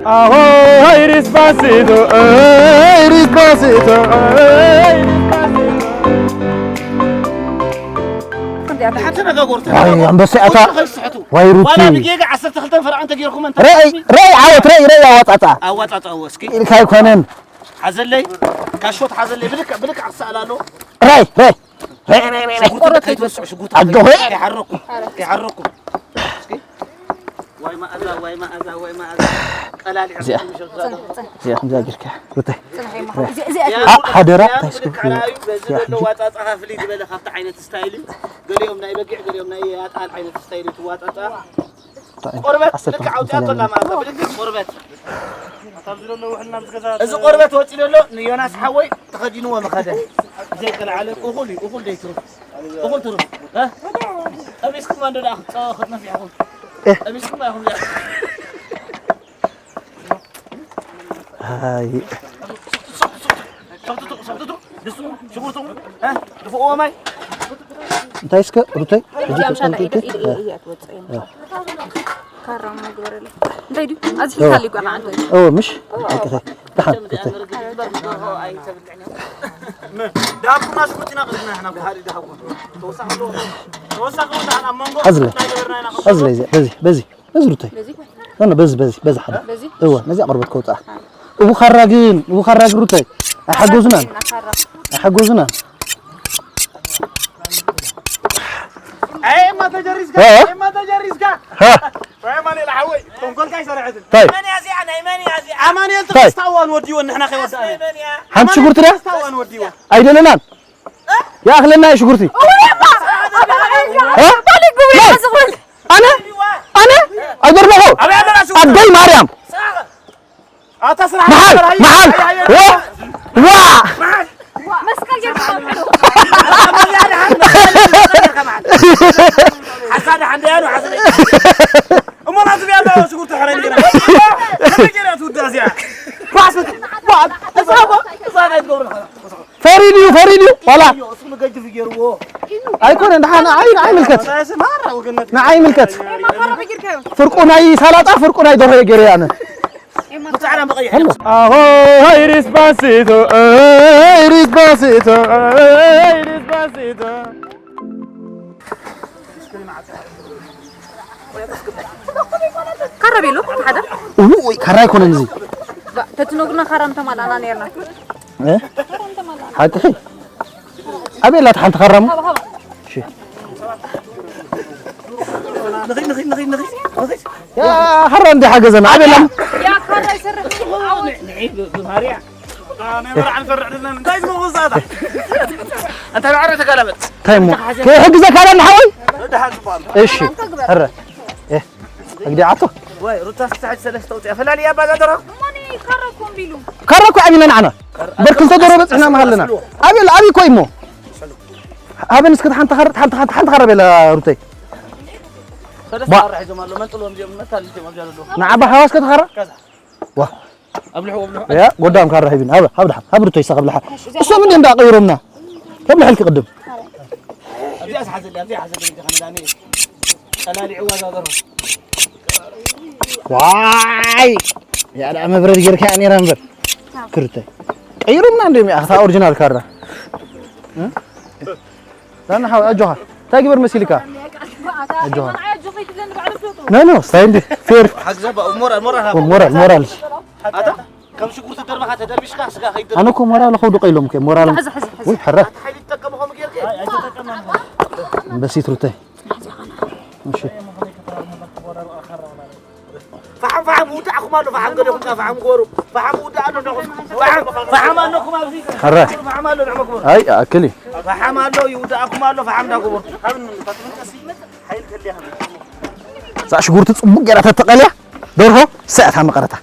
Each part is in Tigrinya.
Ahoy, despacito, ey, despacito, ey, despacito. ሓንቲ ተነጋጎርተ ኣይ ኣንበሳ ኣታ። ዋይ ሩቲ። ዋላ ብጌጋ ዓሰርተ ክልተ ፈርዖን ተጌርኩም እንተ ረይ ረይ ዓወት ረይ ረይ ኣዋጣጣ ኣዋጣጣ እስኪ ኢልካ ኣይኮነን። ሓዘለይ ካሾት ሓዘለይ ብልክ ብልክ ኣሰኣላሎ ረይ ረይ ሽጉርቱ ከይትወስዑ ሽጉርቱ ኣጆኸ። ከይሓረኩም ከይሓረኩም እስኪ ዋይ መኣዛ ዋይ መኣዛ ዋይ መኣዛ ቀላሊ እዚኣ እዚኣ ከምዚኣ ጌርካ ሩተይ ጽንሐ ይማሓ እዚ እዚ ሓደራ በዚ ዘሎ ዋጻጻ ፍልይ ዝበለ ካብቲ ዓይነት ስታይል እዩ። ገሊኦም ናይ በጊዕ ገሊኦም ናይ ኣጣል ዓይነት ስታይል እዩ ትዋጻጻ። ቆርበት ልክዕ ኣውፅኣቶ ኣላ መኣዛ ብልክዕ ቆርበት እዚ ቆርበት ወፂኡ ዘሎ ንዮናስ ሓወይ ተኸዲንዎ መኸደ ዘይቀልዓለ እኹል እዩ እኹል ደይትሩፍ እኹል ትሩፍ ጠቢስኩም እንዶ ደኣ ክትፀወ ክትነፊሕኩም ጠቢስኩም ኢኹም ኣይ ሰብትቱ ሰብትቱ ድስቱ ሽጉርቱ ድፍእዎ ማይ እንታይ እስከ ሩተይ ሕጂ ተጸንቂቲ ካራ ምግበረለ እንታይ ድዩ ኣዝሒልካ ሊጓ ንዓንተ ኦ ምሽ ደሓን ሩተይ ዳብኩና ሽጉርቲና ቅድና ሕና ብሃሪ ዳሃቡ ተወሳኺ ተወሳኺ ደሓን ኣብ መንጎ ኣዝለ ኣዝለ በዚ በዚ በዚ ሩተይ ኖ በዚ በዚ በዚ ሓደ በዚ እወ ነዚ ኣቕርበት ከውፅኣ እቡ ካራ ግን እቡ ካራ ግን ሩተይ ኣይሓገዙናን ኣይሓገዙናን ኣይማ ተጀሪዝካ እ? ኣይማ ተጀሪዝካ እ? ኣይማኔል ሓወይ ተንኮልካ ይሰረሐትን ታይ ኣማኑኤል ተክስታዋን ወዲዎ ንሕና ከይወዳእና ሓንቲ ሽጉርቲ ድያ ተክስታዋን ወዲዎ ኣይደለናን ይኣኽለና እዩ ሽጉርቲ እ? ኣነ ኣነ ኣይገርመኹ ኣደይ ማርያም ኣታ ስራሕ መሓል መሓል ዋ ዋ መስቀል ጌርካ ሓሳድ ሓንደያ ነው ሓሳድ እሞ ናቱ ቢያ ሽጉርቲ ሕረ ጌራ ጌራ ትውዳ እዚኣ ፈሪድ እዩ ፈሪድ እዩ ዋላ እሱ ንገጅፍ ገርዎ ኣይኮነ ንሓ ንዓይ ንዓይ ምልከት ሳይስ ማራ ወገነት ንዓይ ምልከት ማራ በጊርካዮ ፍርቁ ናይ ሳላጣ ፍርቁ ናይ ደርሆ ገይረ ኣነ ብጻዕዳ በቀይ Ahoy, despacito, ey, despacito, ey, despacito. ካራ ቤሎ ሓደ እው ወይ ካራ ኣይኮነን እዚ ተትነግሩና ካራ ምተማላና ነርና እ? ሓቅኺ ኣበይ ኣላ ሓንቲ ካራሙ ንኺድ ንኺድ ንኺድ ንኺድ ንኺድ ያ ካራ እንደ ሓገዘና ኣበይ ኣላ ያ ካራ ይሰርሕ ንዒ ብማርያ ናይ መርዓ ንሰርሕ ድልና እንታይ ዝመውዛታ እንታይ ባዕረ ተጋላበጥ እንታይ እሞ ክሕግዘካ ዳ ንሓወይ ደሓን ዝበሉ እሺ ሕረ እ ኣግዲዓቶ ወይ ሩታ ስታሓጅ ሰለስተ ውፅያ ፈላሊ ኣባዛ ደራ ማኒ ካራ ኮምቢሉ ካራ እኮ ዓቢና ንዓና በር ክልተ ደሮ በፅሕና መሃለና ኣበይ ኣላ ኣበይ እኮ እሞ ሃበን እስከ ሓንቲ ካራ ሓንቲ ሓንቲ ሓንቲ ካራ በላ ሩተይ ሰለስተ ካራ ሒዞም ኣሎ መንጥሎም እዚኦም መታል እዚኦም ኣብዚኣ ዘለዉ ንዓባ ሓዋስ ከተኻራ ዋ ኣብልሑ ኣብልሑ ያ ጎዳም ካራ ሂብን ሃብ ሃብ ደሓን ሃብ ሩተይ ሰኸብ ለሓ እሶም እንደ እንዳ ቀይሮምና ከብልሐልኪ ቅድም ኣብዚኣ ዝሓዘሊ ኣብዚኣ ሓዘሊ ከመዳኒ ጠላሊዕዋ ዛዘሩ ዋይ ያዳ መብረድ ጌርካ ነራ እምበር ክርተ ቀይሮምና እንደ ሚያ ታ ኦሪጂናል ካራ እ? ዳና ሓው ኣጆኻ እንታይ ግበር መሲልካ ኣጆኻ ኖ ኖ ስታይ እንዲ ፌር ሓግዛ ባ ሞራል ሞራል ሃብ ሞራል ሞራል ኣታ ከም ሽጉርቲ ደርበኻ ተደርቢሽካ ስጋ ከይደር ኣነ እኮ ሞራል ከውዱ ቀይሎም ከ ሞራል ሕዚ ሕዚ ሕዚ ወይ ሕረ ሓይሊ ትጠቀም ኾም ጌርክ በሲት ሩተይ እሺ ፈሓም ፈሓም ውዳእኩም ኣሎ ፈሓም ገደኹም ከ ፈሓም ጎሩ ፈሓም ውዳእ ኣሎ ኣለኹም ፈሓም ፈሓም ኣለኩም ኣብዚ ሕረ ፈሓም ኣሎ ንዕመኩም ኣይ ኣክሊ ፈሓም ኣሎ ይውዳእኩም ኣሎ ፈሓም እንዳጎበርኩ እዛ ሽጉርቲ ጽቡቅ ገይራ ተተቀልያ ደርሆ ሰእታ መቀረታ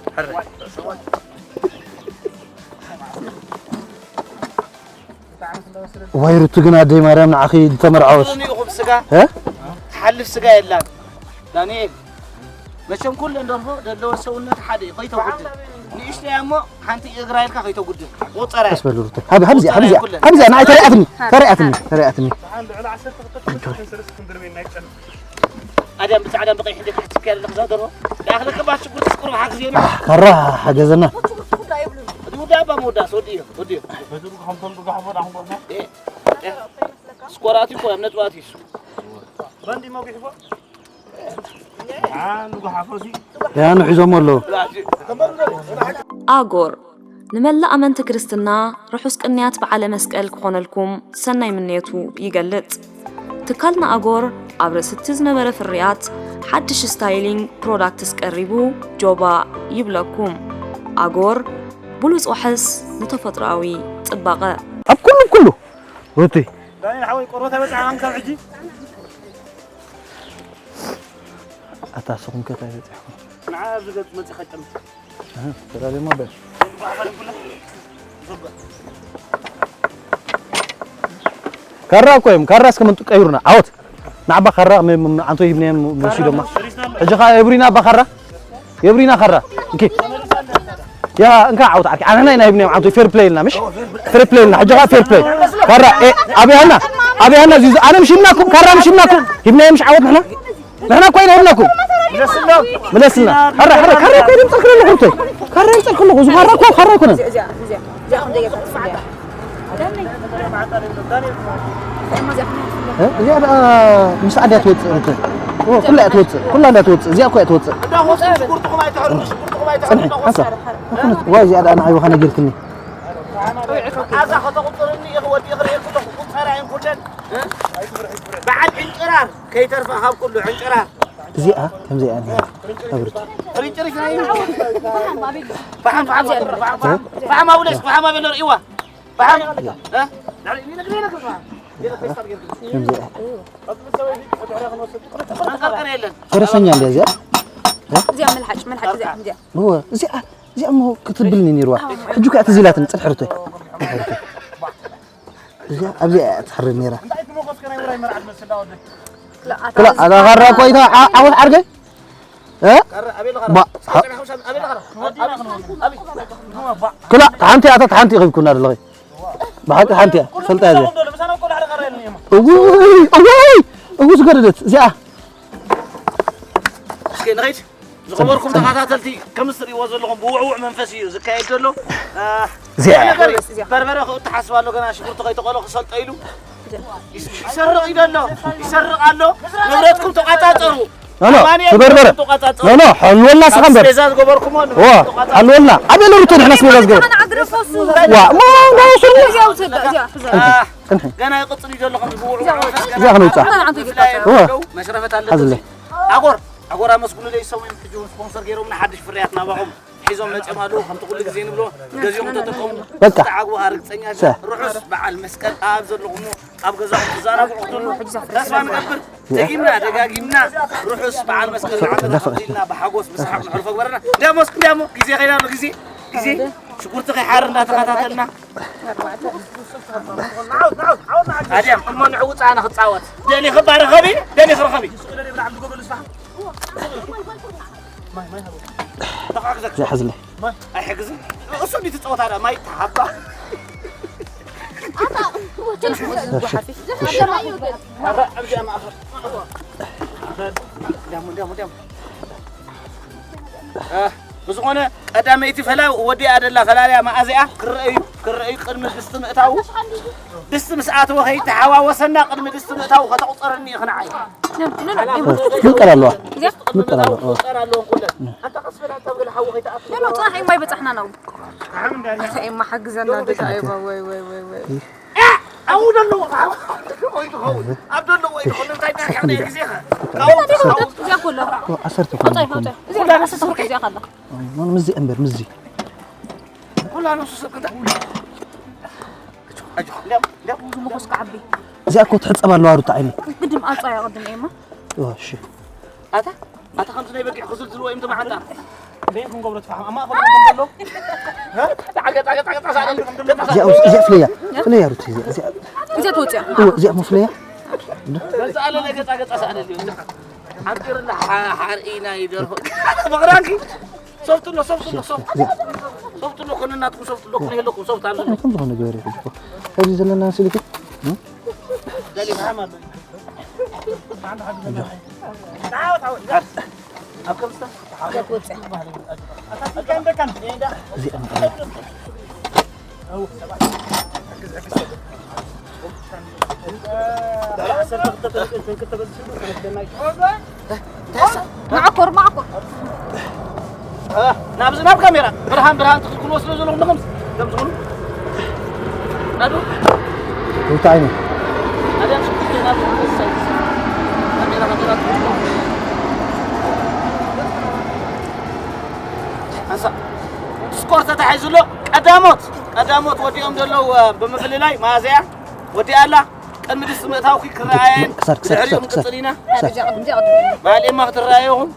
ዋይ ሩቱ ግን ኣደይ ማርያም ንዓኺ ዝተመርዓወት ትኾኑ ኢኹም ስጋ እ? ትሓልፍ ስጋ የላን ዳንኤል መቸም ኩለን ደርሆ ዘለወን ሰውነት ሓደ እዩ ከይተጉድል ንእሽተያ እሞ ሓንቲ እግራ ኢልካ ከይተጉድል ቁፀራ ቀስ በሉ ሩቱ ሃብ ሃብዚኣ ሃብዚኣ ሃብዚኣ ንዓይ ተሪኣትኒ ተሪኣትኒ ተሪኣትኒ ኣድያም ብጻዕዳን ብቐይሕን ደቂ ክትስከያ ኣለኹ፣ እዛ ደርሆ። ይኣኽለካ፣ ባ ሽጉርቲ ቁሩብ ሓግዝ እዩ። ካራ ሓገዘና። እቲ ውዳ እባ መወዳእስ ወዲዮ፣ ወዲዮ። እ፣ እ፣ ስኮር ኣትዩ እኮ፣ ኣብ ነጥቢ ኣትዩ እሱ። ያ ንሒዞሞ ኣለዉ። ኣጎር ንመላእ ኣመንቲ ክርስትና ርሑስ ቅንያት በዓለ መስቀል ክኾነልኩም ሰናይ ምንየቱ ይገልጽ። ትካልና ኣጎር ኣብ ርእሲ እቲ ዝነበረ ፍርያት ሓድሽ ስታይሊንግ ፕሮዳክትስ ቀሪቡ ጆባ ይብለኩም። ኣጎር ብሉጽ ዋሕስ ንተፈጥሮኣዊ ጽባቐ። ኣብ ኩሉ ኩሉ ሩቲ። ዳንኤል ሓወይ፣ ቆርበት ኣይበጽሓን ካብ ሕጂ? ኣታ ንስኹም ከ እንታይ በጺሕኩም? ንዓ ኣብዚ ገጽ መጺኻ ጨም። ኣህ፣ ተዳልዮማ በል። ካራ እኮ እዮም። ካራ እስከ ምንጡ ቀይሩና። ዓወት። ንዓባ ካራ ም-፣ ም-፣ ኣንቶ ይብንያም ወሲዶማ። ሕጂ ኸኣ የብሪና ኣባ ካራ። የብሪና ካራ። እንኪ። ያ፣ እንካ ዓወት ዓርኪ። ኣንሕና ኢና ሂብናዮም ዓንቶ፣ ፌር ፕሌይ ኢልና፣ ምሽ? ፌር ፕሌይ ኢልና። ሕጂ ኸኣ ፌር ፕሌይ። ካራ፣ ኤ፣ ኣብያና። ኣብያና፣ እዚ፣ ኣነ ምሽ ሂብናኩም፣ ካራ ምሽ ሂብናኩም። ሂብናዮም ምሽ ዓወት ንሕና? ንሕና እኮ ኢና ሂብናኩም። ምለስልና። ሕረ፣ ሕረ፣ ካራ እኮ ድምፅልክን ኣለኹ ሩቶይ። ካራ ይምፅልክ ኣለኹ። እዚ ካራ እኮ፣ ካራ ኣይኮነን። እዚኣ፣ እዚኣ፣ እዚኣ፣ እዚኣ፣ እዚኣ፣ እዚኣ፣ እዚኣ፣ እ? እዚኣ ደኣ ምስ ዓድያ ትወፅእ ሩቶይ። ኦ፣ ኩላ እያ ትወፅእ። ኩላ እንዳ ትወፅእ። እዚኣ እኮ እያ ትወፅእ። ጽንሒ፣ ሓንሳብ። ዝኾነት፣ ዋይ፣ እዚኣ ደኣ ንዓይ ውኻ ነጊርክኒ። ኣዛ ከተቑጽርኒ ኢኺ ወዲኺ ርእየኪ ኣለኹ። ቁጸራ እየን ኩለን። እ? በዓል ዕንጭራር ከይተርፋ ካብ ኩሉ ዕንጭራር። እዚኣ ከምዚኣ እያ። ኣብርት። ርጭርጭ ናይ ፈሓም፣ ፈሓም፣ ፈሓም፣ ፈሓም፣ ፈሓም ኣብለስ፣ ፈሓም ኣበለ ርእይዋ። ፈሓም። እ? ከምዚኣ። መንቀርቀር የለን። ፈረሰኛ እንድያ እዚኣ። እ? እዚኣ መልሓጭ፣ መልሓጭ እዚኣ፣ እዚኣ። እወ፣ እዚኣ፣ እዚኣ እሞ ክትብልኒ ነይርዋ። ሕጂ እኮ እያ ትዝ ኢላትኒ፣ ጽንሒ ሩቶይ። እዚኣ ኣብዚኣ እያ ትሓርድ ነይራ። ክላ፣ ኣታ ኻራ ኮይታ፣ ዓ-፣ ዓወት ዓርከይ? እ? ባ፣ ዓ-፣ ክላ፣ ሓንቲ እያ፣ እታ ሓንቲ ኢኺ ብኩና ዘለኺ። ብሓቂ ሓንቲ እያ፣ ፈልጣ እያ እዚኣ። እውይ፣ እውይ፣ እውይ፣ ዝገደደት እዚኣ። እስኪ ንኸይድ። ዝኸበርኩም ተኸታተልቲ፣ ከም እትርእይዎ ዘለኹም ብውዕዉዕ መንፈስ እዩ ዝካየድ ዘሎ። አ፣ እዚኣ። ነገር እዩ። በርበረ ክእቱ ሓስብ ኣሎ፣ ገና ሽጉርቲ ከይተቆሎ ክሰልጦ ኢሉ። ይስ-፣ ይሰርቕ እዩ ዘሎ፣ ይሰርቕ ኣሎ። ንብረትኩም ተቋጻጸሩ። ኖ፣ ኖ፣ ኣማኑኤል፣ ትበርበረ። ንብረትኩም ተቋጻጸሩ። ኖ፣ ኖ፣ ሓልወልና እስኻ እምበር። ኣስቤዛ ዝገበርኩሞ ዋ፣ ንብረትኩም ተቋጻጸሩ። ሓልወልና። ኣበይ ኣሎ ሩቶ ንሕና ኣስቤዛ ዝገበር? ዋ፣ ማ፣ ማ፣ ሱር። እዚኣ ውሰድ፣ እዚኣ፣ እዚኣ። አ፣ ጽንሒ። ገና ይቕጽል እዩ ዘሎ፣ ከምዚ ብውዕዉዕ መንፈስ ገና እዚኣ ክንውጻእ። ብፍላይ ዋ። መሽረፈት ኣለኩም። ሓዝለይ። ኣጎር፣ ኣጎር ኣመስግኑለይ፣ እሶም እዮም ሕጂ እውን ስፖንሰር ገይሮምና ሓድሽ ፍርያት ናባኹም ሒዞም መጺኦም ኣለዉ። ከምቲ ኩሉ ግዜ ንብሎ፣ ገዚኦም ተጠቀሙ። በቃ። ክትዓግቡ ርግጸኛ ሰ። ርሑስ በዓል መስቀል ኣብ ዘለኹሞ ኣብ ገዛኹም ትዘናግዑ ክትህሉ ተስፋ ንገብር። ደጊምና ደጋጊምና ርሑስ በዓል መስቀል ንዓመታ ከምዚ ኢልና ብሓጎስ ብሰሓቕ ነሕልፎ ግበረና። እንዲያሞ እስኪ እንዲያሞ ግዜ ከይዳ ኣሎ ግዜ ግዜ ሽጉርቲ ከይሓርር እንዳተኸታተልና። ኣድያም እሞ ንዕውፃ ኣነ ክፃወት። ደሊኺ እባ ርኸቢ፣ ደሊኺ ርኸቢ። ተሓግዘክ። እዚኣ ሓዝለይ። ኣይሕግዝን። እሱ እንዲ ትፃወት ኣዳ ማይ ተሓባ። እሺ። ዳሞ፣ ዳሞ፣ ዳሞ። እ፣ ብዝኾነ ቀዳመይቲ ፈላ-፣ ወዲኣ ደላ ፈላልያ መኣዚኣ ክረአዩ፣ ክረአዩ ቅድሚ ድስቲ ምእታዉ። ድስቲ ምስ ኣተወ ከይተሓዋወሰና ቅድሚ ድስቲ ምእታዉ ከተቑፀረኒ ኢኺ ንዓይ። ምንቀር ኣለዋ። ምንቀር ኣለዋ። ቁፀር ኣለዎ ኩለን። ኣታ ቀስ በል ኣታ ብገለ ሓዊ ከይተኣቱ። ኖ፣ ኖ፣ ጥራሕ እማ ይበፃሕና ነው። ጥራሕ እማ ሓግዘና ደቂ ኣይባ፣ ወይ፣ ወይ፣ ወይ፣ ወይ። ኣብኡ ደለዎ፣ ኣብኡ ደለዎ፣ ኣይትኸውን። ኣብ ደለዎ ኣይትኸውን። እንታይ እንታይ ግዜኻ? እዚኣ እኮ ኣሎ። ዓሰርተ እኮ ኣውጣይ፣ ኣውጣይ። እዚኣ ኩላ ነፍሲ ስርቂ። እዚኣ ካላ። ማን ምዚ እምበር ምዚ። ኩላ ነፍሲ ስርቂ። ኣጆ፣ እንዲያም፣ እንዲያም። እዚ መኾስ ክዓቢ። እዚኣ እኮ ትሕጸብ ኣለዋ ሩታ ዓይኒ። ቅድም ኣውጻያ ቅድም ኤማ። እሺ። ኣታ፣ ኣታ ከምዚ ናይ በጊዕ ክዝልዝልዎ እዮም ተማዓንጣ። በይን ክንገብሮ ትፋሕም። ኣብ ማእኸል ከም ዘሎ። ጣዕ፣ ገጣ፣ ገጣ፣ ገጣ፣ ሳዕለሉ። ገጣ፣ እዚኣ ውስ-፣ እዚኣ ፍለያ። ፍለያ ሩቲ፣ እዚኣ፣ እዚኣ። እዚኣ ትወፅያ። እወ፣ እዚኣ እሞ ፍለያ። ገዛ ኣለለ፣ ገጣ፣ ገጣ፣ ሳዕለሉ። ሓንጢርና ሓ-፣ ሓርኢና ይደርሆ። መቕራንኪ። ሶፍት ኣሎ፣ ሶፍት ኣሎ፣ ሶፍት። እዚኣ። ሶፍት ኣሎ፣ ኮነ ናትኩም ሶፍት ኣሎ፣ ኮነ የለኩም ሶፍት ኣሎ። ከምዚ ኾነ ገበረ ሕጂ እኮ። ኣብዚ ዘለና ስልኪ። እም? ደሊ ብሓም ኣሎ። እዚኣ መዓኮር መዓኮር ናብዚ ናብ ካሜራ ብርሃን ብርሃን ትኽክልዎ ስለ ዘለኹም ንኸምዚ ከም ዝኾኑ ናዱ እንታይ ነው? ኣድያም ሽክቲ ናብ ካሜራ ካሜራ ኣንሳ ስኮር ተታሒዙ ኣሎ። ቀዳሞት ቀዳሞት ወዲኦም ዘለዉ ብምፍልላይ ማእዝያ ወዲኣ ኣላ። ቅድሚ ድስቲ ምእታውኪ ክረኣየን ክሳድ፣ ክሳድ፣ ድሕሪኦም ክሳድ፣ ቅፅል ኢና ደረጃ ቅድም ደረጃ ቅድም ባልኤማ ክትረኣየ ይኹን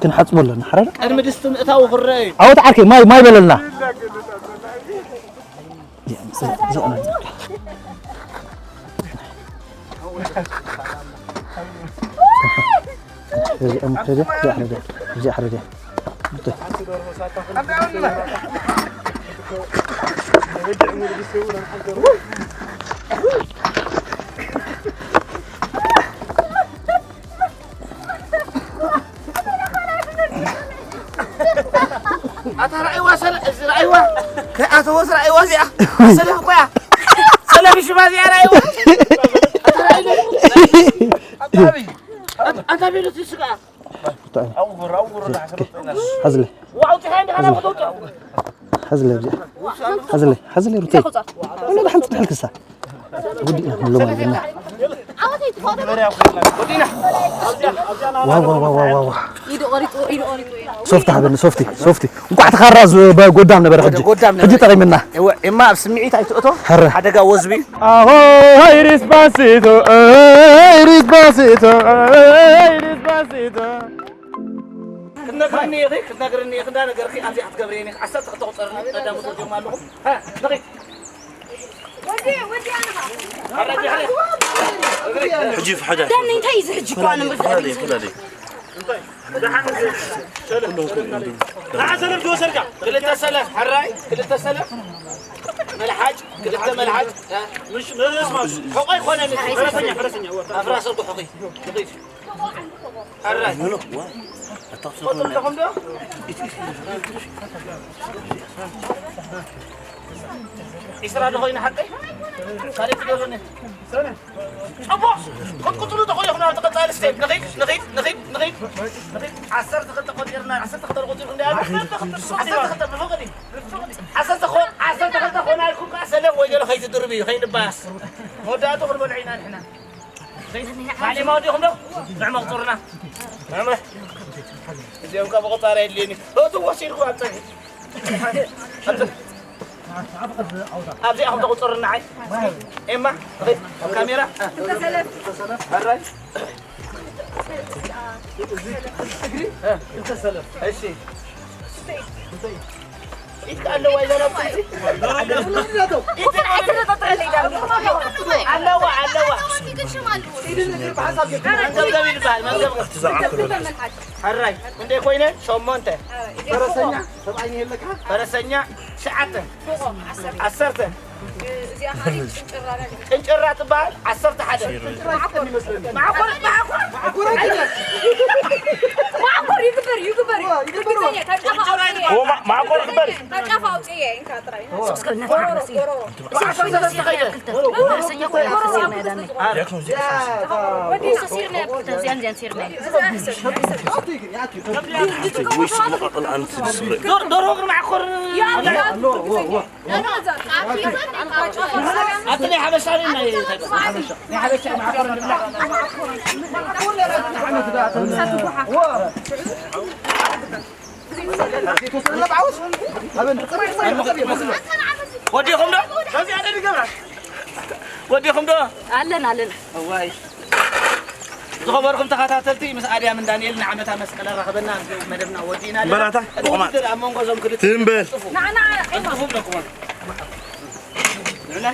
ክንሓጽቦ ኣለና ሓረር ቅድሚ ድስቲ ምእታው ክረኣዩ ኣወት ዓርከይ ማይ ማይ በለልና እዚ ኣምሕደ እዚ ኣሕረደ እዚ ኣሕረደ ኣታ ረኣይዋ ሰለ እዚ ረኣይዋ ከይኣተወስ ረኣይዋ እዚኣ ሰለፍ እኮ እያ ሰለፍ ሽማ እዚኣ ረኣይዋ ኣታ ረኣይለ ኣታ ቤሉት ስጋ ሓዝለ ዋው ታይ እንደ ሐላ ወደውጣ ሓዝለ እዚ ሓዝለ ሓዝለ ሩተይ ወላ ሓንቲ ትሕልክሳ ወዲእና ንብሎም ኣለና ወዲና ዋው ዋው ዋው ዋው ዋው ኢዱ ቆሪጡ ኢዱ ቆሪጡ ሶፍቲ ሓበኒ ሶፍቲ ሶፍቲ እንኳዕ ተኻራ ጎዳም ነበረ ሕጂ ጎዳም ነበረ። ሕጂ ጠቒምና እወ እማ ኣብ ስምዒት ኣይትእቶ ሀረ ሓደጋ ወዝቢ Aho, hey, Despacito, hey, Despacito, hey, Despacito. ክትነግርኒ ኢኺ ክትነግርኒ ኢኺ እንዳነገርኪ ኣብዚኣ ክትገብርየኒ ዓሰርተ ክልተ ቁፅርኒ ቀዳሙ ትርጉም ኣለኹ ሃ ንኺድ ሕጂ ፍሓዳ ዳኒ እንታይ እዩ ዝሕጂ እኮ ኣነ ምርዳእ ፈላሊ ፈላሊ ንዓ ሰለፍ ዝወሰድካ ክልተ ሰለፍ ሕራይ ክልተ ሰለፍ መልሓጭ ክልተ መልሓጭ ሕቆ ይኮነኒ ፈረሰኛ ፈረሰኛ ኣፍራሰ ጉ ሕቂ ሕራይ ትፈልጡ ኣለኹም ዶ ዒስራ ዶ ኮይኑ ሓቀይ ካልእ ትገብሩኒ ጽቡቕ ክትቅጽሉ ተኾይኹም ናብ ተቐጻሊ ስቴፕ ንኺድ ንኺድ ንኺድ ንኺድ ንኺድ ዓሰርተ ክልተ ቆጺርና ዓሰርተ ክልተ ቆጺርኩም ዲኣ ዓሰርተ ክልተ ብፍቕዲ ዓሰርተ ኾ ዓሰርተ ክልተ ኾና ኢልኩም ከኣ ሰለፍ ወይ ገለ ከይትድርብ እዩ ከይንባስ መወዳእቱ ክንበልዑ ኢና ንሕና ማዕሌማ ወዲኹም ዶ ንዕመቕ ጡርና እዚኦም ካብ ቆጻሪ የድልየኒ እቱ ወሲድኩም ኣብ ጸግሒ ኣብዚኣ ከም ተቁፅር ንዓይ ኤማ ኣብ ካሜራ ሕራይ እሺ ኢድካ ኣለዋ ኢዛ ናብ ጥንቲ ኣለዋ ኣለዋ መንገብገብ ይበሃል መንገብገብ ሕራይ እንደ ኮይነ ሸሞንተ ፈረሰኛ ትሽዓተ ዓሰርተ ጭንጭራ ትበሃል ዓሰርተ ሓደ ማዕኮር ይግበር ይግበር ማዕኮር ይግበር ቀልጣፋ ኣውፅየ እንካ ጥራይ ዶሮ እግሪ ማዕኮር ኣብቲ ናይ ሓበሻ ናይ ሓበሻ ማዕኮር ንብላ ወዲኹም ዶ ወዲኹም ዶ ኣለና ኣለና እዋይ ዝኸበርኩም ተኸታተልቲ ምስ ኣድያም ዳንኤል ንዓመታ መስቀል ኣራኸበና ኣብዚ መደብና ወዲእና ኣለና። በላታ፣ እቲ ቆማል። ውድድር ኣብ መንጎ እዞም ክልተ ትም በል። ጥፉ። ንዓና ጥፉ ብለኩም። ንዕና።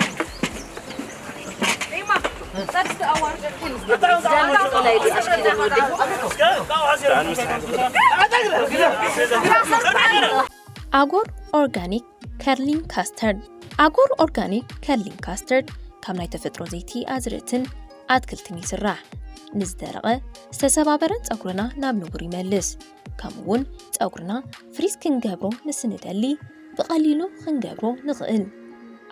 ኣጎር ኦርጋኒክ ከርሊንግ ካስተርድ ኣጎር ኦርጋኒክ ከርሊንግ ካስተርድ ካብ ናይ ተፈጥሮ ዘይቲ ኣዝርእትን ኣትክልትን ይስራሕ። ንዝደረቐ ዝተሰባበረን ጸጉርና ናብ ንቡር ይመልስ። ከምኡ እውን ጸጉርና ፍሪዝ ክንገብሮ ምስ ንደሊ ብቐሊሉ ክንገብሮ ንኽእል።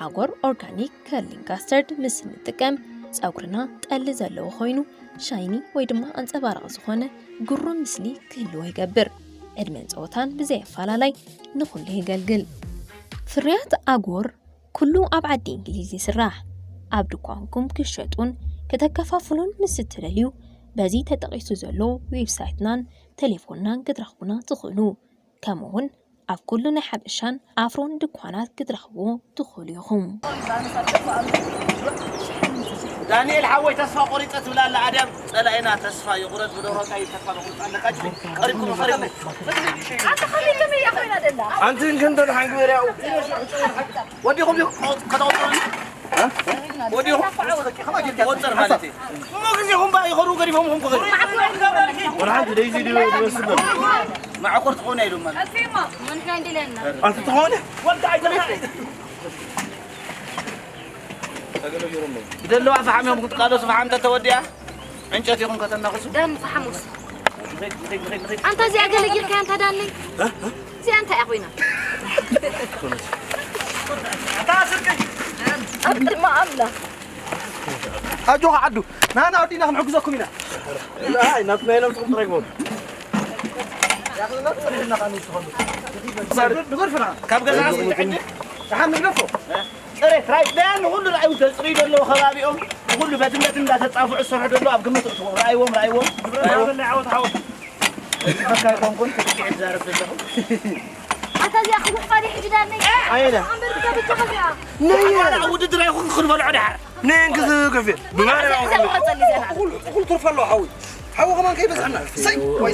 ኣጎር ኦርጋኒክ ከርሊንግ ካስተርድ ምስ እንጥቀም ጸጉርና ጠሊ ዘለዎ ኮይኑ ሻይኒ ወይ ድማ ኣንጸባራቒ ዝኾነ ግሩም ምስሊ ክህልዎ ይገብር። ዕድመን ጸወታን ብዘይ ኣፈላላይ ንኹሉ የገልግል። ፍርያት ኣጎር ኩሉ ኣብ ዓዲ እንግሊዝ ይስራሕ። ኣብ ድኳንኩም ክሸጡን ከተከፋፍሉን ምስ እትደልዩ በዚ ተጠቒሱ ዘሎ ዌብሳይትናን ቴሌፎንናን ክትረኽቡና ትኽእሉ። ከምኡ እውን ኣብ ኩሉ ናይ ሓበሻን ኣፍሮን ድኳናት ክትረኽብዎ ትኽእሉ ኢኹም። ዳንኤል ሓወይ ተስፋ ቆሪፀ ትብል ኣላ ኣድያም ፀላኢና ተስፋ ይቁረፅ ብደሮታ እዩ ተስፋ መቁረፅ ኣለካ እንጂ ቀሪብኩም ቀሪብኩም ኣንቲ ከመይ ከመይ እያ ኮይና ደላ ኣንቲ እንክን ተድሓን ግበር ያው ወዲኹም ዲኹም ከተቆፅሩ ወዲኹም ተቆፅር ማለት እዩ እሞ ግዜኹም ባ ይኸዱ ገዲፎም ኹም ክኸዱ ወላ ሓንቲ ደይዚ ድበ ድበስለ ማዕቆር ትኾነ ኢሉ ማለት ኣንቲ ትኾነ ወልካ ኣይተመልከት ብደለዋ ፈሓም እዮም ክትቃለሱ ፈሓም ተተወዲኣ ዕንጨት ይኹም ከተናኽሱ ዳን ፈሓሙስ ኣንታ እዚኣ ገለ ጊርካ ኣንታ ዳነይ እዚኣ እንታይ እያ ኮይና ኣብ ቅድሚ ኣምላኽ ኣጆኻ ዓዱ ናና ወዲና ክንሕግዘኩም ኢና ናይ ናብ ናይ ነብስኹም ጥራይ ግበሩ ካብ ገዛ ደሓን ንግደፎ ፅሬት ራይ ደያን ንኩሉ ርኣዩ ተፅርዩ ዘለዎ ከባቢኦም ንኩሉ በትነትን እንዳተፃፍዑ ዝሰርሑ ደለዉ ኣብ ግምት እትዎ ርኣይዎም ርኣይዎም ግብረ ናይ ዓወት ዓወት በካ ይኮንኩን ተጥቂዕ ዝዛረብ ዘለኹ ኣታ እዚኣ ክቡቕ ፋዲ ሕጂ ዳነይ ኣየለ ኣንበር ብታ ብቻ ከዚኣ ውድድር ኣይኹን ክንበልዖ ድሓር ነንክስ ከፊ ብማርያም እኩል ትርፍ ኣለዎ ሓዊ ሓዊ ከማን ከይበዝሐና ሰይ ወይ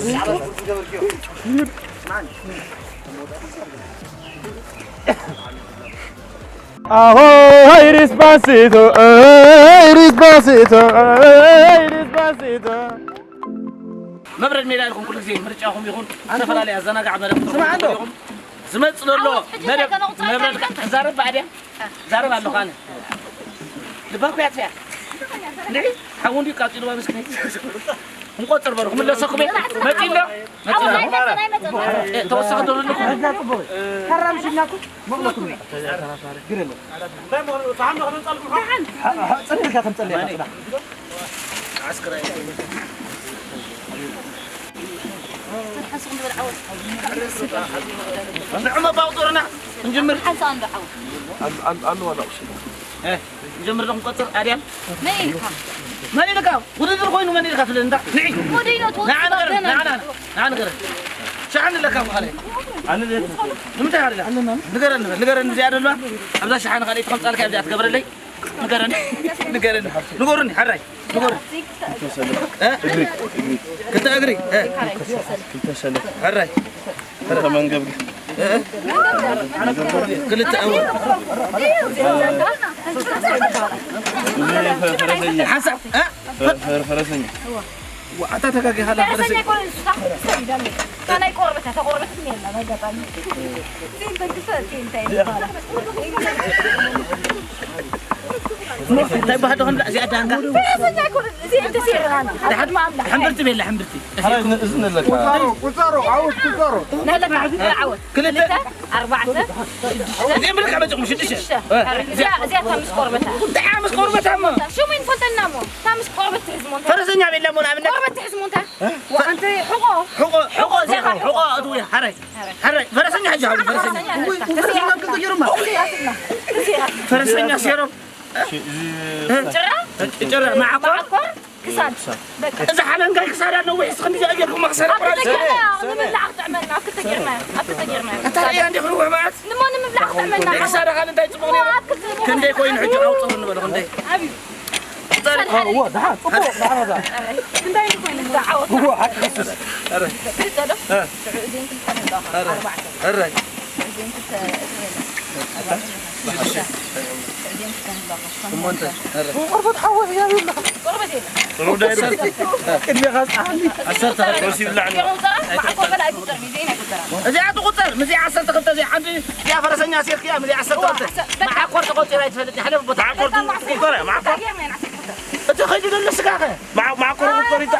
Ahoy, despacito, ey, despacito, ey, despacito. መብረድ ሜዳ ኢልኩም ኩሉ ግዜ ምርጫኹም ይኹን ዝተፈላለየ ኣዘናጋዕ መደብ ክትረኽቡ ትኽእሉ ኢኹም። ዝመጽእ ዘሎ መደብ መብረድ ክዛረብ ብዓድያ ዛረብ ኣለኹ ኣነ ልባኩ ያጥፍያ እንድዒ ሓዊ እንዲዩ ቃጺልዋ ምስክነይ እንቆጽር በሉ ክምለሰኩም እየ መጺእ ኣሎ መጺእ ኣሎ ተወሳኺ ዶ ዘለኩም ንዑ መባውጡርና እንጅምር ሓንሳ እንዶ ዓው ኣሉ ኣሉ ዋላ ቁሲ እንጀምር ዶ ክንቆፅር ኣድያም መን ኢልካ መን ኢልካ ውድድር ኮይኑ መን ኢልካ ትብል እንዳ ንዒ ወደይኖ ንዓ ንገረን ትወፅእ ንዓ ንዓ ንዓ ንገረን ሸሓን ኣለካ ምኻለ ኣነ ንምንታይ ሃሪላ ንገረን ንገረን ንገረን እዚኣ ደሏ ኣብዛ ሸሓን ካልእ ትኸምፃልካ ኣብዚኣ ትገብረለይ ንገረኒ ንገረኒ ንገሩኒ ሕራይ ንገሩኒ እ? ክልተ እግሪ እ? ሕራይ ክልተ መንገብገ እ? ክልተ እወ ሓንሳእ እ? ፈረሰኛ ኣታ ተጋጊኻ ላ ፈረሰኛ ፈረሰኛ ይኮነ ንሱ ታኹ ትሰብ ይዳለ እታ ናይ ቆርበት እያ ተቆርበት ትሜላ በጋጣሚ ዘይበግፈ እንታይ ይባላል እንታይ ባህል ዶ ከምዛ እዚኣ ዳንጋ ፈረሰኛ ይኮነ እዚ እንተ ሴራና ሓምብርቲ ቤላ ሓምብርቲ እዚ ነለካ ቁጸሩ ቁጸሩ ዓውት ቁጸሩ ነለካ ዓወት ክልተ ኣርባዕተ እዚኦም ብልካ መፅኹም ሽዱሽተ ሽዱሽተ እዚኣ እዚኣ ታምስ ቆርበታ እንታይ ምስ ቆርበታ እሞ ሽሙ ይንፈልጠና እሞ ታምስ ቆርበት ትሕዝ ሞንታ ፈረሰኛ ቤላ እሞ ንኣብነት ቆርበት ትሕዝ ሞንታ ወኣንተ ሕቆ ሕቆ ሕቆ እዚኣ ሕቆ እትው ሓራይ ሓራይ ፈረሰኛ ሕጂ ሓው ፈረሰኛ ፈረሰኛ ሴሮም ጭራ ጭራ ማዓኮር ማዓኮር ክሳድ በቃ እዛ ሓለንጋይ ክሳዳ ነዊሕ እስክንዲ ዚኣ ጌርኩም መክሰር ኣብ ክልተ ጌርና ንብላዕ ክጥዕመና ኣብ ክልተ ጌርና ኣብ ክልተ ጌርና እታ ሪያ እንዲ ክንውሕ መዓት ንሞ ንምብላዕ ክጥዕመና ክሳዳ ካል እንታይ ፅቡቅ ነይሩ ኣብ ክልተ ክንደይ ኮይኑ ሕጂ ኣውፅሩ ንበሉ ክንደይ እዎ ደሓን ፅቡቅ ደሓን ዛ እንታይ ኮይኑ ዓወት እዎ ሓቂ ክስስ ሕራይ ቆርበት ሓወስ እያ ይብልካ ቆርበት የለ ቅድሜኻ ዝፀሓኒ ዓሰርተ ማዕኮ በላይ ቁጥር ቢዜን ኣይቁጠራ እዚኣ ትቁፀር ምዚ ዓሰርተ ክልተ እዚኣ ሓንቲ እዚኣ ፈረሰኛ ሴርክያ ምዚ ዓሰርተ ክልተ መዓኮር ተቆፂራ ይትፈልጥ ሓለፍ ቦታ ጌርና ኢና ዓሰርተ ክልተ እቲ ኸይዱ ዘሎ ስጋኸ? መዓ-፣ መዓኮር ቁሪጣ።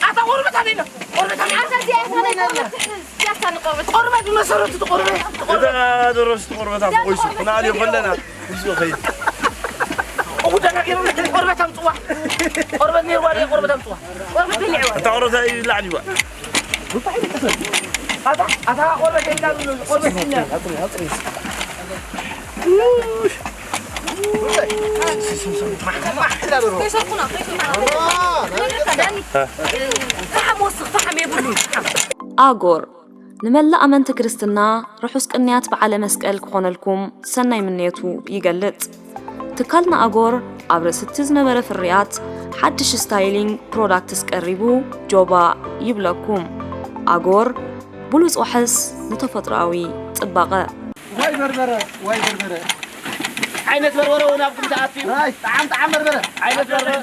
ኣታ ቆርበት ኣበይ ኣሎ? ቆርበት ኣበይ ኣሎ? ኣታ እዚኣ እታ ናይ ቆርበት ትሕዝ። እዚኣ እታ ንቆርበት። ቆርበት ብመሰረቱ እቲ ቆርበት፣ እቲ ቆርበት። እዛ ደረስቲ ቆርበት ኣፎ ቆይሱ። እዚኣ ክነኣልዮ ቆርበት ከለና። ምስ ኸይድ። እው ደጋጊሩ ቆርበት ኣምጽዋ። ቆርበት ነይርዋ ድያ? ቆርበት ኣምጽዋ። ቆርበት በሊዕዋ። እታ ቆርበት ይብላዕ ድዋ? ኣታ፣ ኣታ ቆርበት የብላዕ፣ ቆርበት ይብላዕ። ከይሰኩና፣ ከይሰኩና። ፈሓም ወስኽ፣ ፈሓም የብሉን። ኣጎር፣ ንመላእ ኣመንቲ ክርስትና ርሑስ ቅንያት በዓለ መስቀል ክኾነልኩም ሰናይ ምንየቱ ይገልጽ። ትካልና ኣጎር ኣብ ርእሲ እቲ ዝነበረ ፍርያት ሓድሽ ስታይሊንግ ፕሮዳክትስ ቀሪቡ ጆባ ይብለኩም። ኣጎር ብሉጽ ዋሕስ ንተፈጥሮኣዊ ጽባቐ። ዋይ በርበረ፣ ዋይ በርበረ። ዓይነት በርበረ እውን ኣብኩም ተኣትዩ። ዋይ፣ ጠዓም፣ ጠዓም በርበረ። ዓይነት በርበረ።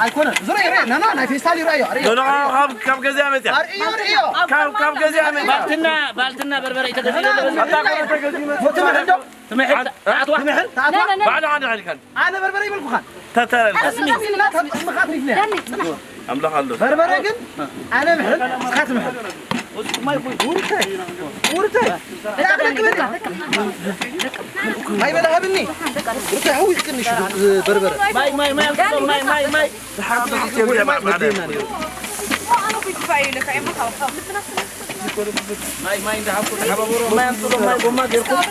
ኣይኮነን። ዙሪ፣ ሪ፣ ናና፣ ናይ ፌስታል ይረኣዮ። ኣርእዮ። ኖ፣ ኖ፣ ካብ፣ ካብ ገዚኣ መጽያ። ኣርእዮ፣ ኣርእዮ። ካብ፣ ካብ ገዚኣ መጽያ። ባልትና፣ ባልትና በርበረ እዩ ተገዚኡ ዘሎ። ኣታ፣ ኣታ፣ ኣታ፣ ኣታ፣ ሞቲ ምሕል ዶ? ትምሕል፣ ኣታ፣ ኣታ፣ ኣትዋ። ትምሕል፣ ተኣትዋ። ነ፣ ነ፣ ነ። ባዕሉ ሓደ ሓደ ካልካን። ኣነ በርበረ ይበልኩኻን። ተተረል። ኣስሚ፣ ኣስሚ፣ ኣስሚ፣ ኣስሚ፣ ኣስሚ፣ ኣስሚ። ኣስሚ። ኣምላኽ ኣሎ። በርበረ ግን ኣነ ምሕል፣ እስኻ ትምሕል። ውርተይ፣ ውርተይ። ማይ በላ ሃብኒ። ውርተይ፣ ሃዊኽክኒ ሽዱ በርበረ። ማይ፣ ማይ፣ ማይ፣ ኣምፅእሎም፣ ማይ፣ ማይ፣ ማይ። ማይ፣ ማይ፣ ኣምፅእሎም፣ ማይ፣ ጎማ ጌርኩም።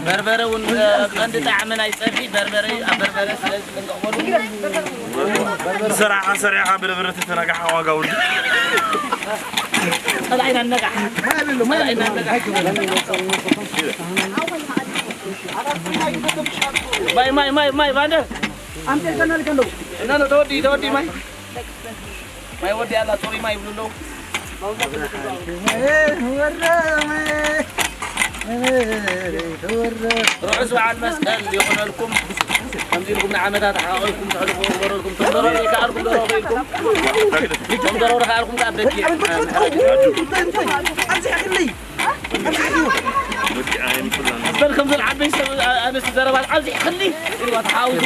በርበረ እውን ቀንዲ ጣዕሚ ናይ ፀብሒ በርበረ እዩ። ኣብ በርበረ ስለ ዝጥንቀቕ በሉ። ሰራዕኻ ሰሪዕኻ ብርብርት ተነጋሓ ዋጋ ውድ። ፀላኢና ነጋሕ። ፀላኢና ነጋሕ። ማይ፣ ማይ፣ ማይ፣ ማይ፣ ባንደር። ኣምጤ ከናልከ ኣለዉ። እና ነው ተወዲ፣ ተወዲ ማይ። ማይ ወዲ ኣላ፣ ጾሪ ማይ ይብሉ ኣለዉ። ርሑስ በዓል መስቀል ይኹነልኩም። ከምዚ ኢልኩም ንዓመታት ሓቒልኩም ተሕልፉ ይግበረልኩም። ቶም ደሮ ከኣልኩም ደሮ ኢልኩም። ቶም ደሮ ከኣልኩም ከኣ በጊዕ። በል ከምዘን ዓበይ ሰብ ኣነስቲ ዘረባ ኣብዚ ሕሊ ኢልዋ ተሓውሶ።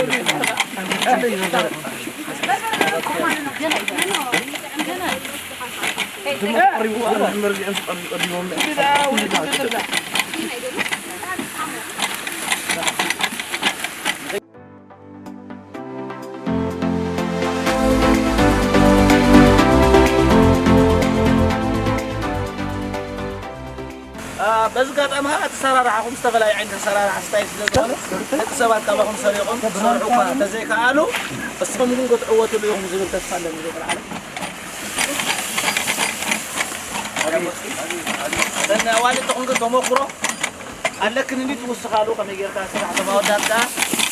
በዚ ኣጋጣሚ ከዓ ኣሰራርሓኹም ዝተፈላለዩ ዓይነት ኣሰራርሓ ስታይል ስለ ዝኾነ ደቂ ሰባት ካባኹም ሰሪቖም ክሰርሑ እኳ እንተዘይከኣሉ፣ እስኹም ግን ክትዕወትሉ ኢኹም ዝብል ተስፋ ኣለኒ። ዘይተለዓለ እተን ኣዋልድ ትኹን ግን ተመክሮ ኣለክን እንዲ ትውስኻሉ ከመይ ጌርካ ስራሕ ተማወዳት ከዓ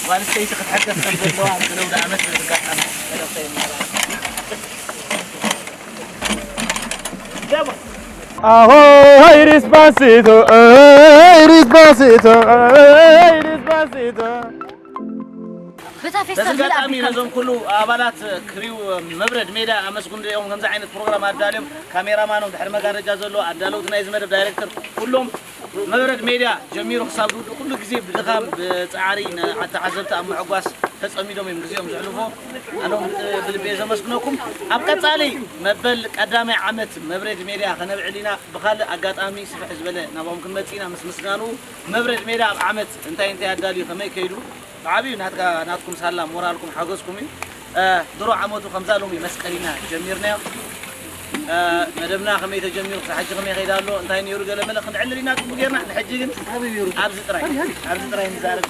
ጓል ኣንስተይቲ ክትሕገዝ ከም ዘለዋ ኣብ ዝነውደ ዓመት በዚ ኣጋጣሚ መልእኽተይ የመሓላልፍ። ኣሆይ ሪስፓንሲቶ፣ ኣይ ሪስፓንሲቶ፣ ኣይ ሪስፓንሲቶ። በታ በዚ ፌስታል ዝለኣ ኣጋጣሚ ቢካ ነዞም ኩሉ ኣባላት ክሪው መብረድ ሜዳ ኣመስግን ድኦም ከምዚ ዓይነት ፕሮግራም ኣዳልዮም፣ ካሜራማኖም፣ ድሕሪ መጋረጃ ዘሎ ኣዳለውቲ ናይዚ መደብ ዳይሬክተር፣ ኩሎም መብረድ ሜድያ ጀሚሩ ክሳብ ዝውድእ ኩሉ ግዜ ብድኻም ብጻዕሪ ንተዓዘብቲ ኣብ ምዕጓስ ተጸሚዶም እዮም ግዜኦም ዘሕልፎ። ኣነ እውን ብልቢ እየ ዘመስግነኩም። ኣብ ቀጻሊ መበል ቀዳማይ ዓመት መብረድ ሜድያ ከነብዕል ኢና። ብኻልእ ኣጋጣሚ ስፍሕ ዝበለ ናባኹም ክንመጽእ ኢና። ምስ ምስጋንኡ መብረድ ሜድያ ኣብ ዓመት እንታይ እንታይ ኣዳልዩ ከመይ ከይዱ ብዓብዩ ናትካ ናትኩም ሳላ ሞራልኩም ሓገዝኩም እዩ። እ፣ ድሮ ዓመቱ ከምዛ ሎሚ መስቀል ኢና ጀሚርናዮ። እ፣ መደብና ከመይ ተጀሚሩ ክሳብ ሕጂ ከመይ ከይዳ ኣሎ እንታይ ነይሩ ገለ መለ ክንዕልል ኢና ጽቡቅ ጌርና። ንሕጂ ግን ኣብዚ ጥራይ ኣብዚ ጥራይ ንዛረብ።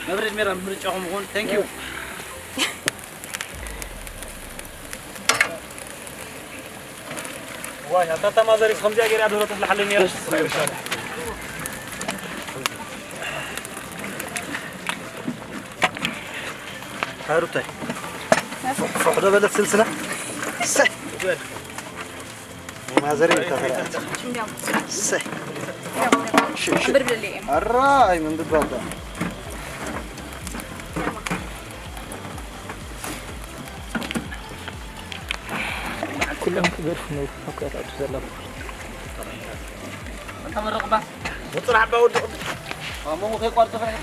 መብረድ ሜራ ምርጫኹም ይኹን። Thank you። ዋይ፣ ኣታ ተማዘሪስ ከምዚኣ ገይራ ድሮ ተፍልሓለይ ነይራ። ሃሩታይ። ፉሕ ዶ በለት ስልስላ? ሰይ። ማዘሪ ተፈላት። ሰይ። ሽሽ። ብርብርሌ። ኣራይ ምን ድባባ። ኩሎም ይገድፉ ነበሩ ኣብ ክያት ኣቱ ዘለዉ። ተመረቕባ። ወጥራ ዓባ ወዲ ቅዱስ። ኣሞ ከይቋርጥ ፍርሒ።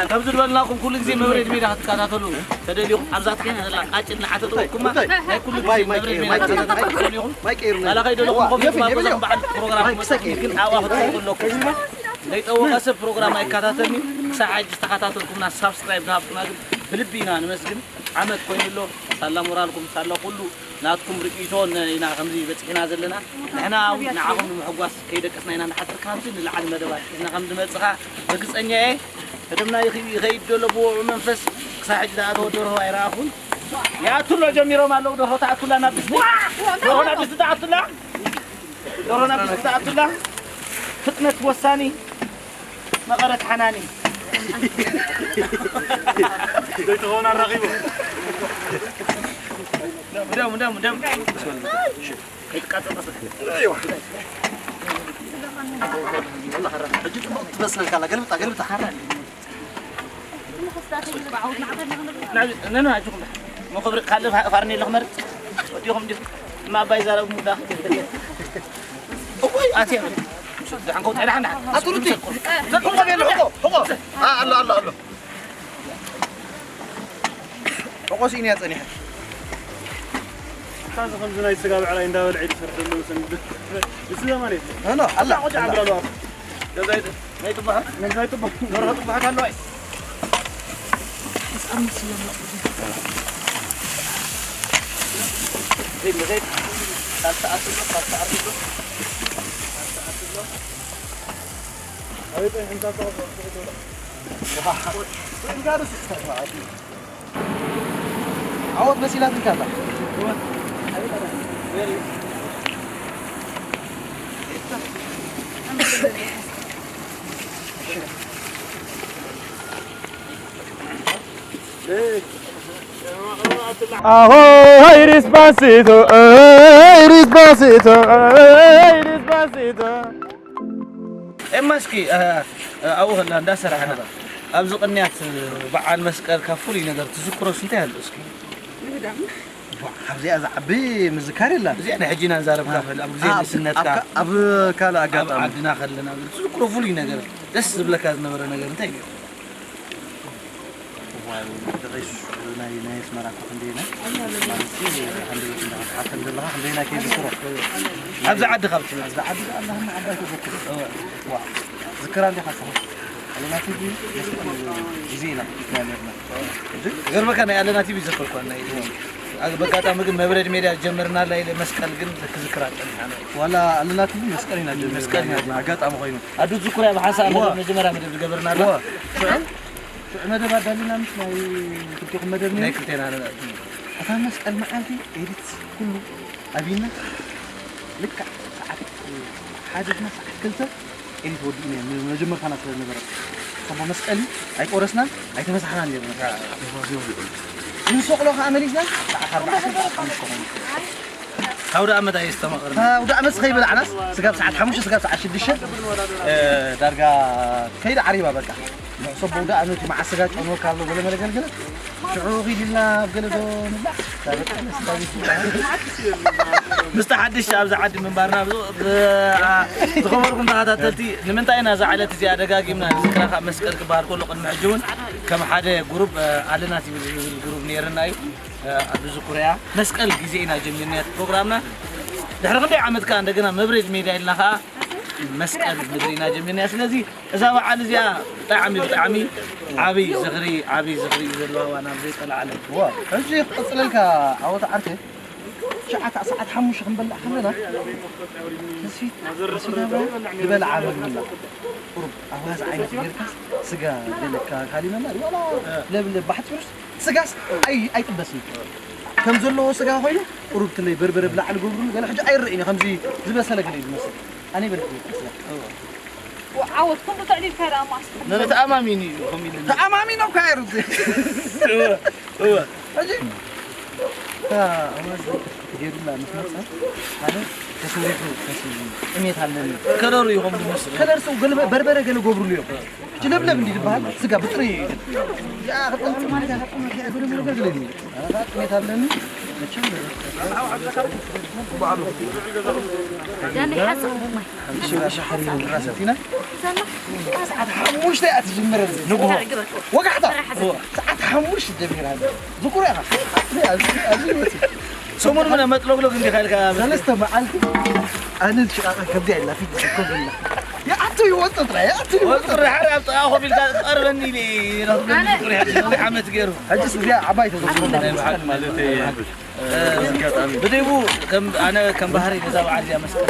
ከምዚ ዝበልናኩም ኩሉ ግዜ መብሬድ ሜዳ ክትከታተሉ ተደልዩኹም ኣብዛ ትከና ዘላ ቃጭል ንዓተጥኩማ ናይ ኩሉ ግዜ መብሬድ ሜዳ ክትከታተሉ ተደልዩኹም። ካላ ከይደለኹም ኮፍ ኢልኩም ኣብ ገዛኹም በዓል ፕሮግራም ክትመጽኡ ግን ኣብኣ ክትፈልጡ ኣለኩም። ዘይጠወቐ ሰብ ፕሮግራም ኣይከታተልን እዩ። ክሳብ ሕጂ ዝተኸታተልኩምና ሳብስክራይብ ዝሃብኩምና ግን ብልቢ ኢና ንመስግን። ዓመት ኮይኑ ኣሎ። ሳላ ሞራልኩም ሳላ ኩሉ ናትኩም ርእይቶ ን- ኢና ከምዚ በፂሕና ዘለና። ንሕና እውን ንዓኹም ንምሕጓስ ከይደቀስና ኢና ንሓድር። ካብዚ ንላዕሊ መደባት ሒዝና ከም ዝመፅኻ ርግፀኛ እየ። ህድምና ይኽ- ይኸይድ ዘሎ ብውዑ መንፈስ። ክሳብ ሕጂ ዝኣተወ ደርሆ ኣይረኣኹን። ይኣቱ ኣሎ፣ ጀሚሮም ኣለዉ። ደርሆ ተኣቱላ ናብ ድስቲ፣ ደርሆ ናብ ድስቲ ተኣቱላ፣ ደርሆ ናብ ድስቲ ተኣቱላ። ፍጥነት ወሳኒ፣ መቐረት ሓናኒ። ዘይትኸውን ኣራኺቡ። ደም ደም ደም ደም። ኣይዋ። ሕጂ ጽቡቕ ትመስለልካ ኣላ። ገልብጣ፣ ገልብጣ። ናብዚ ነኑ ኣጆኹም። መኸብሪ ካልእ ፋ- ፋርኔሎ ክመርጽ ወዲኹም ዲኹም። እማ ኣባይ ዛረብ ሙዳ። እወይ፣ ኣትየ። ደሓን ከውጽ፣ ደሓን፣ ደሓን። ኣቱርቲ። ዘቁም ቆብ የለ፣ ሕቆ፣ ሕቆ። ኣ፣ ኣሎ፣ ኣሎ፣ ኣሎ። ሕቆ ስኢንያ ጸኒሐ። ካዚ ከምዚ ናይ ስጋ ብዕራይ እንዳበልዐ ይሰርሕ ዘሎ ሰንድ። እዚ ዘማን እዩ። ኖ፣ ኖ፣ ኣላ፣ ቆጫ ኣላ። ዓብራ ኣለዋ። ገዛይ ናይ ጥባሓ? ናይ ጥባሓ። ደርሆ ጥባሓ ኣለዋ። ዘይት፣ ዘይት። ሳልሳ ኣትሎ፣ ሳልሳ ኣትሎ። ሳልሳ ኣትሎ። ኣቤት፣ እንታይ ተዋጽኦ? ዋው። እንታይ ደስ ይላል? ዓወት መሲላትካ ኣላ። Aho, hey, Despacito, hey, Despacito, hey, Despacito. ኤማ፣ እስኪ፣ እ፣ እ፣ ኣብኡ ከላ እንዳሰራሕና፣ ኣብዚ ቅንያት በዓል መስቀል ካብ ፍሉይ ነገር ትዝክሮስ እንታይ ኣሎ እስኪ? ምህዳም። ዋ፣ ካብዚኣ ዝዓቢ ምዝካር የላን። እዚኣ ናይ ሕጂ ኢና ንዛረብ፣ ካብ ኣብ ግዜ ኣብ ንእስነትካ፣ ኣብ ካ-፣ ኣብ ካልእ ኣብ ኣጋጣሚ። ዓድና ከለና ትዝክሮ ፍሉይ ነገር፣ ደስ ዝብለካ ዝነበረ ነገር እንታይ እዩ? ዋው፣ ደቂሱ ናይ፣ ናይ ኣስመራ እኮ ክንደየናይ? ማለት እዩ፣ ክንደይ እንዳተሓተን ዘለኻ፣ ክንደየናይ ከይዝክሮ። ኣብዚ ዓዲ ካብ ትመጽእ? ኣብዚ ዓዲ ኣላህና ዓባይ ተዘክሮ። እወ። ዋው፣ ዝክራ እንዲኻ ሰኹ። ኣለና ቲቪ መስቀል ግዜ ኢና ሒዝና ነርና። ዝገርመካ ናይ ኣለና ቲቪ ይዘክር እኳ ናይ፣ ኣብ ኣጋጣሚ ግን መብረድ ሜድያ ጀመርናላ ኢለ መስቀል ግን ክዝክራ ጸኒሓ ነው። ዋላ ኣለና ቲቪ መስቀል ኢና ጀመርና መስቀል ኢና ነርና። ኣጋጣሚ ኮይኑ። ኣዱ ዝኩርያ ብሓንሳእ እወ። መደብ መጀመርያ መደብ ዝገበርናላ። እወ። ሽዑ፣ ሽዑ መደብ ኣዳሊና ምስ ናይ ክልቴኹም መደብ ናይ ነይሩ። ክልቴና ነበር። እታ መስቀል መዓልቲ ኤዲት ኩሉ ኣቢና ልክዕ ሰዓት ሓደ ድማ ሰዓት ክልተ ኤዲት ወዲእና እዮም። መጀመርታና ስለ ዝነበረ። ጽቡቕ መስቀል እዩ። ኣይቆረስናን፣ ኣይተመሳሕናን ነይርና። ንሰቕሎ ከኣ መሊስና ሰዓት ኣርባዕተ፣ ሰዓት ሓሙሽተ ኮይኑ። ኣውደ ዓመት ኣየስተማቐርና። ኣውደ ዓመት ከይበላዕናስ ስጋብ ሰዓት ሓሙሽተ፣ ስጋብ ሰዓት ሽዱሽተ፣ እ፣ ዳርጋ ከይዳ ዓሪባ በቃ። ንሕሰቦ ኣውደ ዓመት እዩ፣ መዓስ ስጋ ጨንወካ ኣሎ ገለ መለ ገለ ገለ። ሽዑ ኺድ ኢልና ኣብ ገለ ዶ ንብላዕ? ምስቲ ሓድሽ ኣብዚ ዓዲ ምንባርና ብ-፣ ብ-፣ ኣ፣ ዝኸበርኩም ተኸታተልቲ፣ ንምንታይ ኢና እዛ ዕለት እዚኣ ደጋጊምና ንዝክራ? ካብ መስቀል ክበሃል ከሎ ቅድሚ ሕጂ እውን ከም ሓደ ጉሩብ፣ እ፣ ኣለና ቲቪ ዝብል ጉሩብ ነይርና እዩ። እ፣ ኣብ ዝኩርያ መስቀል ግዜ ኢና ጀሚርና እቲ ፕሮግራምና። ድሕሪ ክንደይ ዓመት ከኣ እንደገና መብሬድ ሜድያ ኢልና ከኣ መስቀል ምድሪ ኢና ጀሚርና። ስለዚ እዛ በዓል እዚኣ ብጣዕሚ፣ ብጣዕሚ ዓብይ ዝኽሪ፣ ዓብይ ዝኽሪ እዩ ዘለዋ ዋና ኣብ ዘይጠልዓለም። ዋ፣ ሕጂ ክቕጽለልካ ዓወት ዓርከይ። ሸዓ ሰዓት ሓሙሽተ ክንበልዕ ከለና፣ ተስፊት፣ ተስፊት ዝበልዓ ምግቢ ኣላ። ቁሩብ ኣዋዝ ዓይነት ጌርካስ ስጋ ገለ ካ-፣ ካሊመና፣ ዋላ ለብለብ ባሕፂሩስ ስጋስ ኣይ-፣ ኣይጥበስን። ከም ዘለዎ ስጋ ኮይኑ፣ ቁሩብ ትለይ በርበረ ብላዕሊ ገብሩሉ፣ ገለ ሕጂ ኣይረእን እዩ፣ ከምዚ ዝበሰለ ገለ እዩ ዝመስል። ኣነ ይበልዕ ስጋ። ዓወት፣ ከምኡ ተዕሊልካ ደኣ ማስ። ነነ ተኣማሚኑ እዩ፣ ከምኡ ኢሉ። ተኣማሚኖም ካይሩ። እወ፣ እወ። ሕጂ፣ እታ ኣዋዝ ገይሩላ ምስ መጸ፣ ሓደ ተሰሪሑ፣ ተስ-፣ ጥሜት ኣለኒ። ከለሩ እዩ ከምኡ ዝመስል። ከለር ሰው ገለ በርበረ ገለ ገብሩሉ እዮም። ሕጂ ለብለብ እንዲ ዝበሃል ስጋ ብጥሪ እዩ። ያ፣ ከጠምጥ ማለት ያ፣ ከጠምጥ ያ፣ ገለ ገለ ገለ እዩ። ኣታ ጥሜት ኣለኒ። ዳኒ ሓጽብ ማይ። ሓሙሽተ እያ ትጅምር። ንግሆ። ወጋሕታ። ሰዓት ሓሙሽተ ጀሚራ። ዝኩር ኢኻ። ኣብዚ፣ ኣብዚ፣ ኣብዚ ይወጽእ። ሰሙን ምን መጥለግለግ እንዲኻ ኢልካ? ሰለስተ መዓልቲ ኣነ ሽቓቕ ከብዲ ኣይላ ፊት ዝኮብላ። ይኣቱ ይወጽእ ጥራይ፣ ይኣቱ ይወጽእ። ወጥሪ ሓደ ኣብ ጥቓ ኮፍ ኢልካ ቀርበኒ ኢለ። ኣነ ዓመት ገይሩ። ሕጅስ እዚኣ ዓባይ ተዘክሮ። ናይ ብሓቂ ማለት እዩ። ብደይቡ ከም ኣነ ከም ባህሪ ነዛ በዓል እዚኣ መስቀል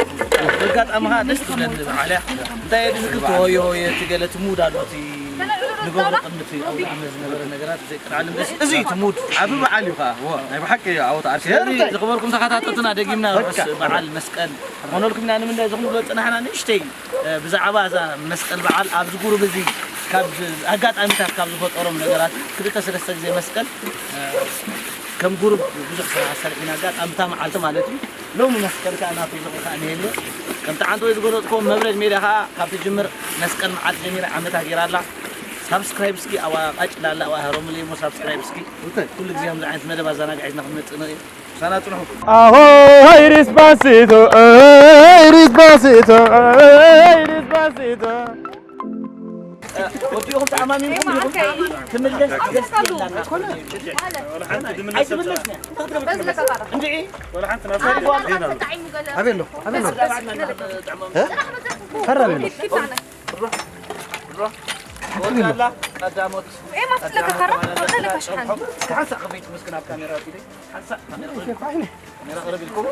ኣጋጣሚ ኸዓ ደስ ትብለኒ በዓል እያ። እንታይ እየ ድዝክር፣ ሆየ ሆየ እቲ ገለ እቲ ሙድ ኣሎ፣ እቲ ንገብሮ ቅድሚ እቲ ኣውደ ዓመት ዝነበረ ነገራት ዘይቅርዓልን ደስ እዚ እዩ እቲ ሙድ። ዓቢ በዓል እዩ ኸዓ። እዎ፣ ናይ ብሓቂ እዩ ዓወት ዓርሲ። ስለዚ ዝኽበርኩም ተኸታተልትና ደጊምና ርሑስ በዓል መስቀል ኾነልኩም ኢና። ንምንታይ እዚ ክንብሎ ዝጸናሕና ንእሽተይ ብዛዕባ እዛ መስቀል በዓል ኣብዚ ጉሩብ እዚ ካብ ኣጋጣሚታት ካብ ዝፈጠሮም ነገራት ክልተ ሰለስተ ግዜ መስቀል ከም ጉሩብ ብዙሕ ስራሕ ኣሳሪሕና ኣጋጣሚ እታ መዓልቲ ማለት እዩ። ሎሚ መስቀል ከኣ ናቱ ዝኽሪ ከኣ ነየለ። ከምቲ ዓንተወይ ዝገለጽክዎ መብረድ ሜድያ ከኣ ካብ ትጅምር መስቀል መዓልቲ ጀሚራ ዓመታ ገይራ ኣላ። ሳብስክራይብ እስኪ ኣብኣ ቃጭ ላላ ኣብኣ ህረሙለይ እሞ ሳብስክራይብ እስኪ። ኩሉ ግዜ ከምዚ ዓይነት መደብ ኣዘናጋዒትና ክንመጽእ ንኽእል። ሳና ጽንሑ። Aho, hey, Despacito, hey, Despacito, hey, Despacito. ወዲኹም ተኣማሚንኩም ዲኹም? ትምለስ ደስ ይላና። ኣይትምለስን እያ። እንድዒ? ኣበይ ኣሎ? ኣበይ ኣሎ? ፈራሚ ኣሎ። ወላላ ቀዳሞት። ኤማ ትለካ ፈራ? ወላላ ተለካ ሸሓን። ሓንሳእ ከፈይት መስክን ኣብ ካሜራ ወሲደ። ሓንሳእ ካሜራ። ካሜራ ቅርብ ኢልኩም።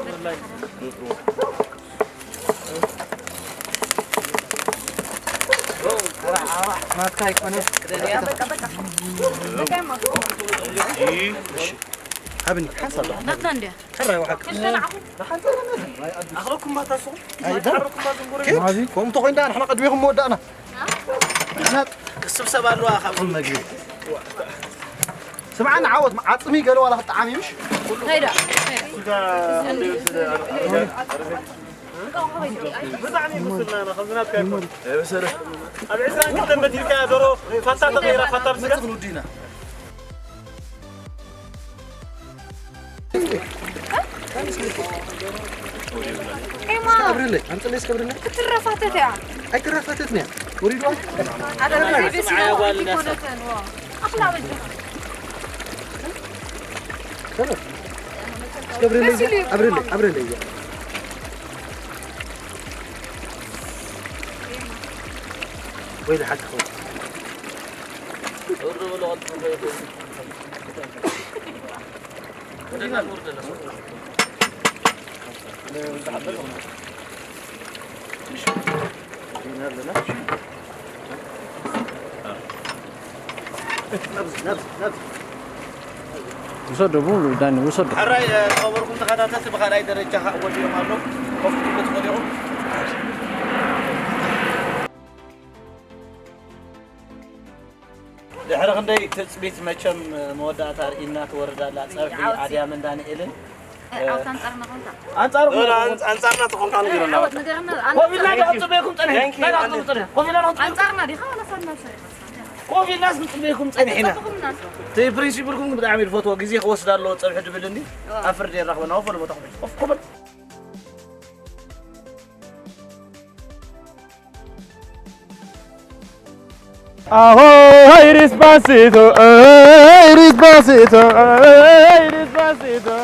ናትካ ኣይኮነ። ሃብኒ ሓንሳብ። ናትና እንድያ። ሕራይ ወሓቅ። ክልተ ንዓኹም። ኣኽረኩም ማታሱ። ኣይዳ። ኣኽረኩም ማዝንጉሪ። ማዚ። ከምኡ ተኾይንዳ ንሕና ቅድሚኹም መወዳእና። ክስብሰብ ኣለዋ ካብ መግቢ። ስምዓኒ ዓወት፣ ዓጽሚ ገለ ዋላ ክጠዓም እዩ፣ ምሽ? ሄዳ። ብጣዕሚ ምስልና ኢና፣ ከምዚ ናትካ ኣይኮነን። ኣብ ዕስራን ክልተን መቲልካ ዶሮ ፋታ ተቐይራ፣ ፋታ ብስጋ። መጽእ ክንውዲ ኢና። ኤማ። እስከ ኣብርለይ፣ ኣምፅለይ እስከ ኣብርለይ። ክትረፋተት እያ። ኣይትረፋተትን እያ። ወሪድዋ። ኣረ፣ በስመ ኣብ ወልድ ይኮነተን፣ ዋ። ኣኽላ በጃ። ሰላም። እስከ ኣብርለይ፣ መሲሉ እዩ። ኣብርለይ፣ ኣብርለይ። ወይ ለሓቂ ኾን። ውሰዱ፣ ዳኒ፣ ውሰዱ። ሕራይ፣ እ፣ ዝኸበርኩም ተኸታተልቲ፣ ብኻልኣይ ደረጃ ኸኣ ወዲኦም ኣለዉ። ኮፍ ክትብሉ ትኽእሉ ኢኹም። ድሕሪ ክንደይ ትጽቢት መቸም መወዳእታ ርኢና ትወርድ ኣላ ጸብሒ ዓወት። ኣድያምን ዳንኤልን። እ፣ ዓወት ኣንጻርና ኮንካ። ኣንጻርኩም ሎላ ኢኹም። ኣንጻ-፣ ኣንጻርና ተኾንካ ንገረና ዓወት በቃ። ንገረና። ኮፍ ኢልና ዲኻ ክንጽበየኩም ጸኒሕና? ኣንጻርና ዲኻ ወላ ሳድና ሰሪሕና? ኮፍ ኢልናስ ክንጽበየኩም ጸኒሕና። ኣይተጸበኹምናስ። እቲ ፕሪንሲፕልኩም ብጣዕሚ ዝፈትዎ ግዜ ክወስድ ኣለዎ ጸብሒ ድብል እንዲ። እዋ። ኣብ ፍርዲ የራኽበና። ኮፍ በል ቦታ ኮፍ ኢል። ኮፍ፣ ኮፍ በል። Aho, hey, Despacito, hey, Despacito, hey, Despacito.